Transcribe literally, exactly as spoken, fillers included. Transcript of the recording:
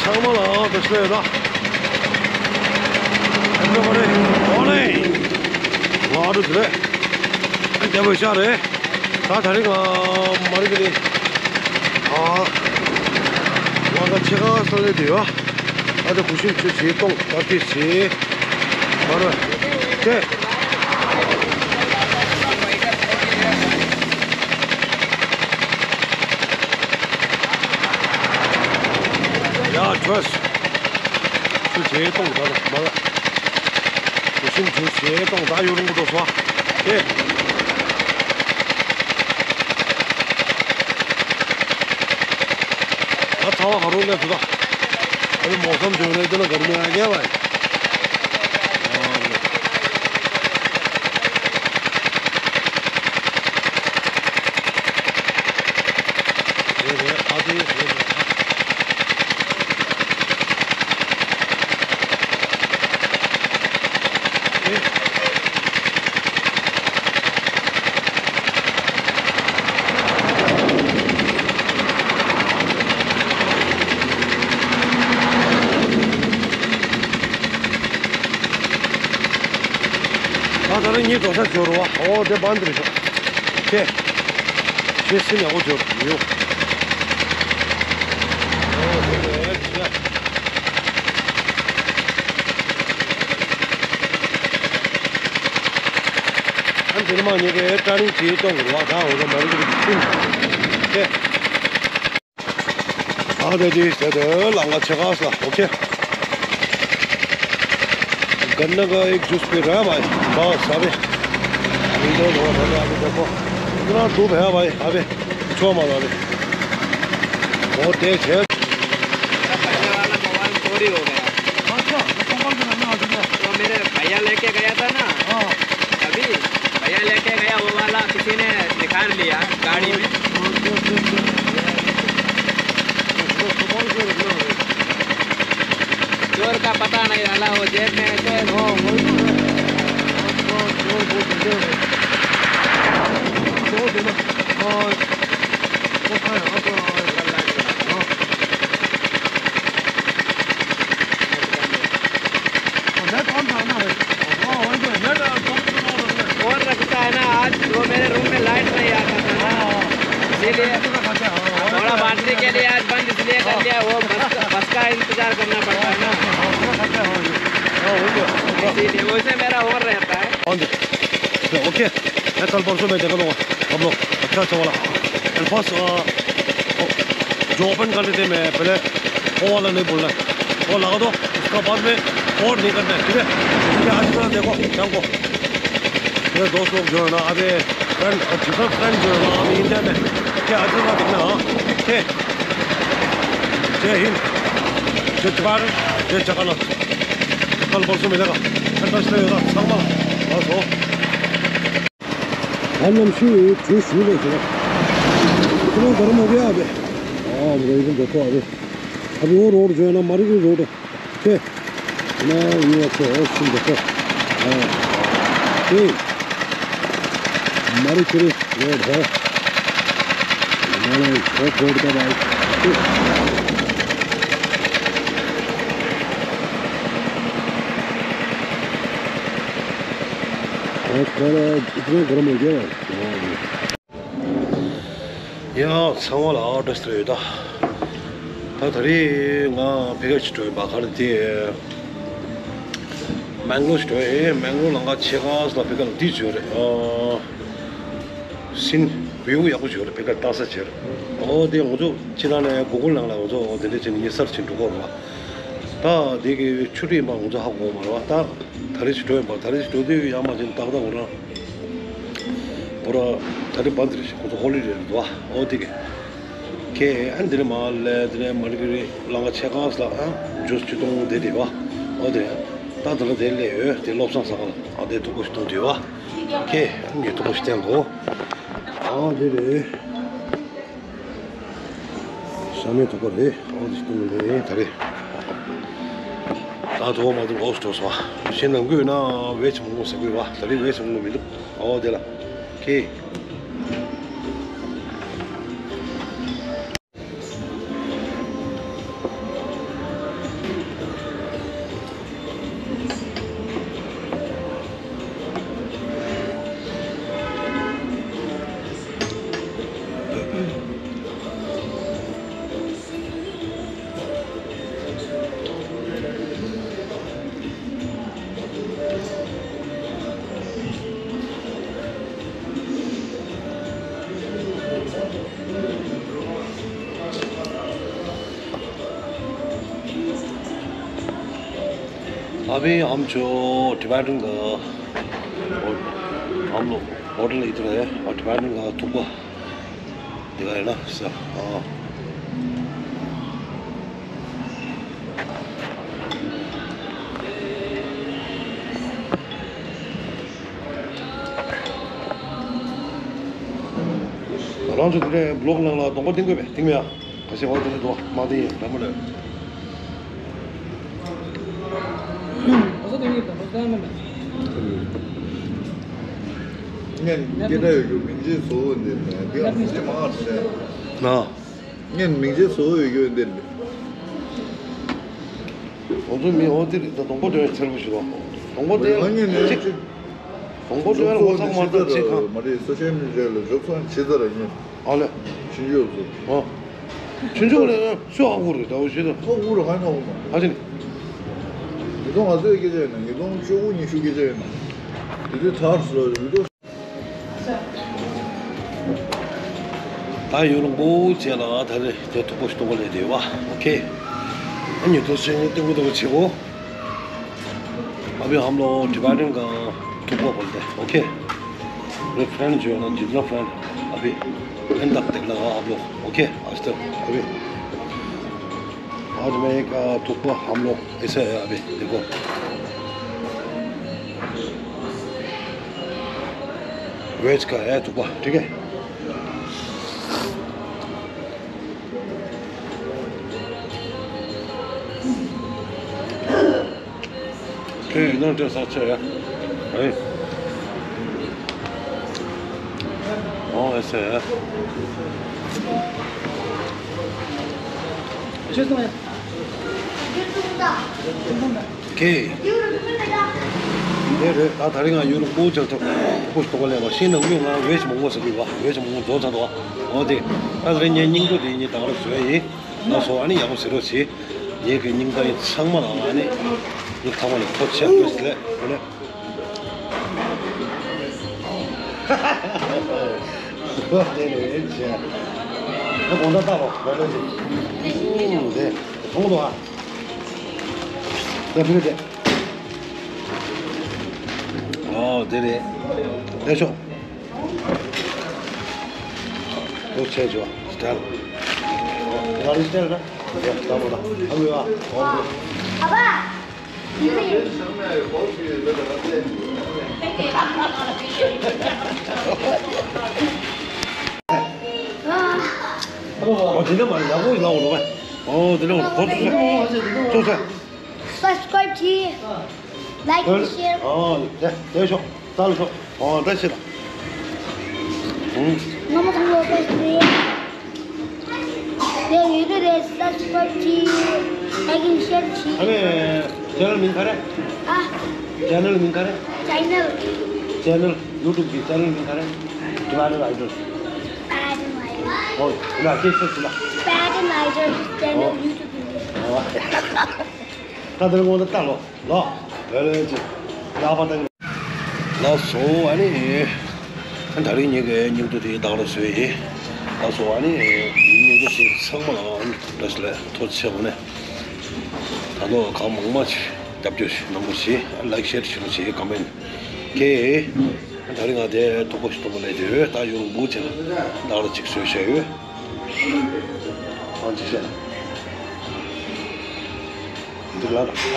ཚང་མ་ལ་བཀྲ་ཤིས་བདེ་ལེགས། ཨ་ནི་ཨོ་ལེ། ང་འགྲོ་དེ་རེད། ཨ་རྒྱ་བོད་ཤག་རེད། ད་དེ་རིང་ང་མ་རི་གི་ནི། ཨ། ང་ག་ཆེ་ག་ས་ལེ་དེ་ཡོད། ཨ་དེ་གུ་ཤིན་ཆུ་ཆེ་གཏོང་ད་ཏི་ཆེ། མ་ར། ཏེ། ཡ་ཆོས། ཆུ་ཆེ་གཏོང་ད་མ་ར། གུ་ཤིན་ཆུ་ཆེ་གཏོང་ད་ཡོ་རུང་གུ་དོ་སོ། ཏེ། ད་ཚ་བ་ཧ་རུ་ལེ་ཚུ་ད། ཨ་ནི་མོ་སམ་ཇོ་ནེ་དེ་ན་གར་མེ་ཨ་ཉེ་བ་ཡི། རེད་རེད་ཨ་དེ་རེད་རེད་ཨ། ད་ད་རེ་ངའི་འགྲོ་ས་འབྱོར་བ། ཨོ་དེ་བན་དེ་རེད་ཤག་ཁེ། ཁེ་སི་ཡག་པོ་འབྱོར་ཡོད། ཨོ་དེ་རེད་ཤག་ཨ་འདིར་མ་ཉེ་གེ་ཀྲ་ནིང་ཅིའི་གཏོང་དགོས་བ་ད་འོ་ད་མ་རིག་གི་ཁྱིམ་ཁེ། ཨ་དེ་དེ་དེ་དེ་ལང་ཀ་ཆེ་ཁ་ས་ཨོ་ཁེ། गन्ना का एक जूस पी रहा है भाई। बस अबे। विंडो लो, अबे, अबे देखो। इतना धूप है भाई, अबे। छो मारो अबे। बहुत तेज है। पहले वाला मोबाइल चोरी हो गया। अच्छा, तो कौन कौन सा नया आ गया? तो मेरे भैया लेके गया था ना। हाँ। अभी भैया लेके गया, वो वाला किसी ने निकाल लिया गाड़ी में। हाँ, तो, तो, तो, तो, तो, तो, तो, तो, तो, चोर का पता नहीं डाला, वो जेब में ऐसे। हाँ, वही तो है। हाँ, हाँ, चोर बहुत डंडे हैं। चोर देना। हाँ, वो है, हाँ, तो, हाँ। हाँ, नेट ऑन करना है। हाँ, वही तो है, नेट ऑन करना है। ऑन रखता है ना, आज वो मेरे रूम में लाइट नहीं आता था ना, हाँ, हाँ। इसीलिए हाँ, थोड़ा बांटने के लिए आज बंद इसलिए कर लिया, वो बस का, बस का इंतजार करना पड़ता है ना। हाँ, हाँ, हाँ, हाँ, हाँ, वही है। इसीलिए वैसे मेरा ऑन रहता है। ऑन दे। ओके। मैं कल परसों मैं देखा दूंगा आप लोग। अच्छा, अच्छा वाला। एंड फर्स्ट, अ, जो ओपन कर देते मैं पहले वो वाला नहीं बोलना है। वो लगा दो, उसका बाद में और नहीं करना है, ठीक है? ठीक है, आज का देखो, शाम को। मेरे दोस्त लोग जो है ना, अभी फ्रेंड, और जितना फ्रेंड जो है ना, अभी इंडिया में, क्या आज का देखना, हाँ? ठीक है? जय हिंद, जय जवान, जय जगन्नाथ। कल परसों मिलेगा। एंड फर्स्ट रहेगा, शाम वाला। बस हो। हम लोग शू, शू, शू ले चलो। इतना गर्म हो गया अबे। हाँ, मेरे को देखो अबे। अभी वो रोड जो है ना, मरी की रोड है। ठीक है। ना, ये अच्छा है, सुन देखो। हाँ। ठीक। मरी की रोड है। ना, ना, वो रोड का भाई। ठीक। हाँ, थोड़ा इतना गर्म हो गया। ཡང་ཚང་མ་ལ་ཨ་བཀྲ་ཤིས་བདེ་ལེགས་ཡོད་ད། ད་ད་རེས་ང་ཕ་གིར་ཅིག་འགྲོ་ཡིན་པ། ག་རེ་དེ། མེང་ལོར་ཅིག་འགྲོ་ཡིན། མེང་ལོར་ལམ་ཁ་ཕྱེད་ཀ་ཙམ་ལ་ཕ་གི་ལ་འདི་ཅིག་ཡོད་རེད། ཨ། སིན་བིའུ་ཡག་པོ་ཅིག་ཡོད་རེད། ཕ་གིར་ལྟ་ས་ཅིག་ཡོད་རེད། ཨོ་དེ་ང་ཚོ་སྤྱིར་བཏང་ནས་གུ་གུལ་ནང་ལ་ང་ཚོ་ཨོ་དེ་འདྲ་བྱས་ནས་ངེད་གསར་ཅིག་འགྲོ་གི་ཡོད་རེད་པ། ད་དེ་གི་ཆུ་ཁྲིད་ཡིན་པ་ང་ཚོ་ཧ་གོ་མ་རེད་པ། ད། ད་རེས་ཅིག་འགྲོ་ཡིན་པ། ད་རེས་ཅིག་འགྲོ་དུས་ཡང་མ་ཅིག་ཏག་ཏག་འོ་ར། འོ་ར། ད་རེས་བན་དེ་རེད་ཤག་ཁོ་ཚོ་ཧོ་ལི་ཌེ་རེད་འདུག་པ། འོ་དེ་གི། ཁེ་ཨ་འདི་ནས་མར་ལས་དེ་ནས་མར་གི་རི་ལམ་ཁ་ཕྱེད་ཀ་ཙམ་ལ་ཨ་ཇུས་ཅིག་བཏུང་དེ་རེད་པ། འོ་དེ་རེད། ད་དེ་ལ་དེ་སླེབས་ཡོད། དེ་བློ་བཟང་ས་ག་ལ་ཨ་དེ་ཐུག་པ་ཞིག་བཏུང་དུས་པ། ཁེ་ཨ་ངས་ཐུག་པ་ཞིག་བསྟན་དགོས། ཨ་དེ་རེད། ཤ་མེད་དུ་གོ་རེད། ཨོ་དེ་ཞིག་ཏུ་མི་འདུག་ད་རེད། ད་དུ་མ་དུ་ཨོ་སྟོ་སོ། ཤེས་ནམ་གུས་ན་བེད་ཆི་མོ་མོ་ཟེར་གི་བ། ད་རེད་བེད་ཆི་མོ་མོ་མི་འདུག་ཨོ་དེ་ལ། ཁེ། अभी हम जो टिबेटन का, हम लोग होटल इधर है और टिबेटन का थुक्पा दिखाए ना सर। हाँ। རང་ཚོ་དེ་འདྲའི་བི་ལོག་ནང་ལ་གདོང་པ་བསྟན་དགོས་པས་བསྟན་མེད་ཨ། ཁ་ཤས་འོ་དེ་འདྲ་འདུག་མ་བསྟན་ཡིན་འདྲ་མོ་ལོས། ངས་སྐད་སྒྲ་ཡོད་རྒྱུ་མིང་ཆེན་བཟོ་འོ་འདི་མེད་འདི་ཡང་མིང་ཆེན་མང་བ་རེད། ན། ངས་མིང་ཆེན་བཟོ་འོ་ཡོད་རྒྱུ་འདི་རེད། ང་ཚོ་མི་འོ་དེ་རེད་ད་གདོང་པ་སྟོན་ཡ་འཚེར་པོ་ཞིག་རོ། གདོང་པ་སྟོན་ཡ་ལ་ངས་ནས་གཅིག་གཅིག་གདོང་པ་སྟོན་ཡ་ལ་ངོ་ཚ་མ་ལྟ་གཅིག་གང་། མ་རེད་སོ་ཤལ་མི་ཌི་ཡ་ལ་རོབ་ཙམ་བྱེད་ཚར་ར་ངས། ཨ་ལས། ཕྱིན་ཆོག་ཚོ། ཨ། ཕྱིན་ཆོག་ལས་སུ་ཨ་ཁུ་རེད་ད་འོ་ཞེས་ད། ཨ་ཁུ་རེད་ཧ་ན་ཨ་ཁུ་མ། ཨ་ཅེ་ནི། ཉིས་སྟོང་ལྔ་བཅུ་སྐད་ཆ་ཡིན་ན་ཉིས་སྟོང་བཅུ་དགུ་ཉི་ཤུ་སྐད་ཆ་ཡིན་ན། དེ་དུས་ཐར་སོ་ལུས་སྟོབས། ད་ཡུན་རིང་པོ་བྱས་ལ་ད་རེས་དེ་ཐུག་པ་ཞིག་གཏོང་ག་ལས་དེ་བ། ཨོ་ཁེ། ཨ་ཉིད་དུ་ཆེ་ཉིད་སྟོན་གི་འདུག་བྱེད་གོ། अभी हम लोग टिबेटन का थुक्पा बोलते हैं, ओके? मेरे फ्रेंड जो है ना, जितना फ्रेंड अभी एंड तक देखने लगा आप लोग, ओके? आज तक अभी आज मैं एक, अ, थुक्पा हम लोग ऐसे है अभी, देखो। वेज का है थुक्पा, ठीक है? ཁྱེད་ནང་དྲན་ས་ཆེ་ཡ། ཨེ། ཨོ་ཨེ་སེ། ཁྱེད། དེ་རེད་ད་ད་རིང་ང་ཡུལ་སྤོ་བྱ་ཐུབ་ཁུ་སྟོང་ལས་པ་ཤེས་ན་དངུལ་ང་བེད་མང་པོ་ཟ་གི་བ་བེད་མང་པོ་རྫོགས་ཚར་འདུག་ཨོ་དེ་ད་རེད་ངས་སྙིང་པོ་དེ་ཉིད་དང་རབ་བཟོས་ཡིན། ང་སོ་ཨ་ནི་ཡག་པོ་ཟེར་རོགས་བྱེད། ངེད་ཀྱི་སྙིང་གཏམ་ཡིན་ཚང་མ་ལ་ང་ནི་ངས་ཐང་མ་ལ་ཐོ་ཆད་དགོས་ཟེར་ལས་ཨོ་ལས། ཨོ་དེ་རེད་བྱས། ཨ་དགོང་དག་ལྟ་རོགས་ལ་ལོས་ཟེར། ཨུམ་དེ་མཐོང་འདུག་ཨ། ད་ཕི་རེད་དེ། ཨོ་དེ་རེད། ལས་ཤོག་ལོ་ཆེ་ཆོ་སི་ཊལ། ཨོ་དེ་ག་རེ་སི་ཊལ་ར། ཡ་ད་མོ་ད་ཨ་མི་བ། ཨོ་མི། ཨ་ཕ། ཨོ་དེ་འདྲ་མ་རེད་ཡག་པོ་ཡིན་ལ་འོ་ལོ་བས། ཨོ་དེ་འདྲ་འོ་ལོ་ཁོ་ཚོ་ཚོ་ཚོ། Subscribe གྱིས། Like and share. ཨོ་དེ་དེ་ཤོག་ད་ལ་ཤོག་ཨོ་ད་ཤི་ད། ཨུམ། ང་མ་ཐང་ལོ་ཏོ་ཤི། དེ་ཡུ་ཊུབ་དེ་subscribe གྱིས། Like and share གྱིས། ཨ་ནི་ཅེ་ནལ་མིང་ག་རེ། ཨ། ཅེ་ནལ་མིང་ག་རེ། ཅེ་ནལ། ཅེ་ནལ་ཡུ་ཊུབ་གི་ཅེ་ནལ་མིང་ག་རེ། Tibetan Idol། Tibetan Idol། ཨོ་ཡ་ཁྱེད་ཤོད་ཤོད་ལ། Tibetan Idol ཅེ་ནལ་ཨོ་ཡུ་ཊུབ་གི། ཨོ། ད་དེར་ངོ་ད་ལྟ་ལོ། ལོ། ལོ་ལོ་ཅི། ལག་པ་དང་། ལགས་སོ་ཨ་ནི། ད་རིང་ངེད་ཀྱི་སྙིང་བསྡུས་དེ་བདག་ལ་བཟོས་ཡིན། ལགས་སོ་ཨ་ནི། སྙིང་བསྡུས་ཞིག་ཚང་མ་ལ་ཨ་ནི་བཀྲ་ཤིས་བདེ་ལེགས་ཐུགས་རྗེ་ཆེ་ནས། ད་དུང་གང་མང་མང་ཞིག་རྒྱབ་སྐྱོར་ཞིག་གནང་རོགས་ཞེས་ལའིཀ་ཤེར་བྱེད་རོགས་ཞེས་ཀོ་མེན་ཊི། ཀེ། ད་རིང་ང་དེ་ཐུག་པ་ཞིག་གཏོང་གི་ལས་དེ་ད་ཡོང་འབུ་ཆེ་ན་བདག་ལ་ཅིག་བཟོས་བཞག་ཡོད། ཨང་ཅིག་བཤད། འདི་ལ།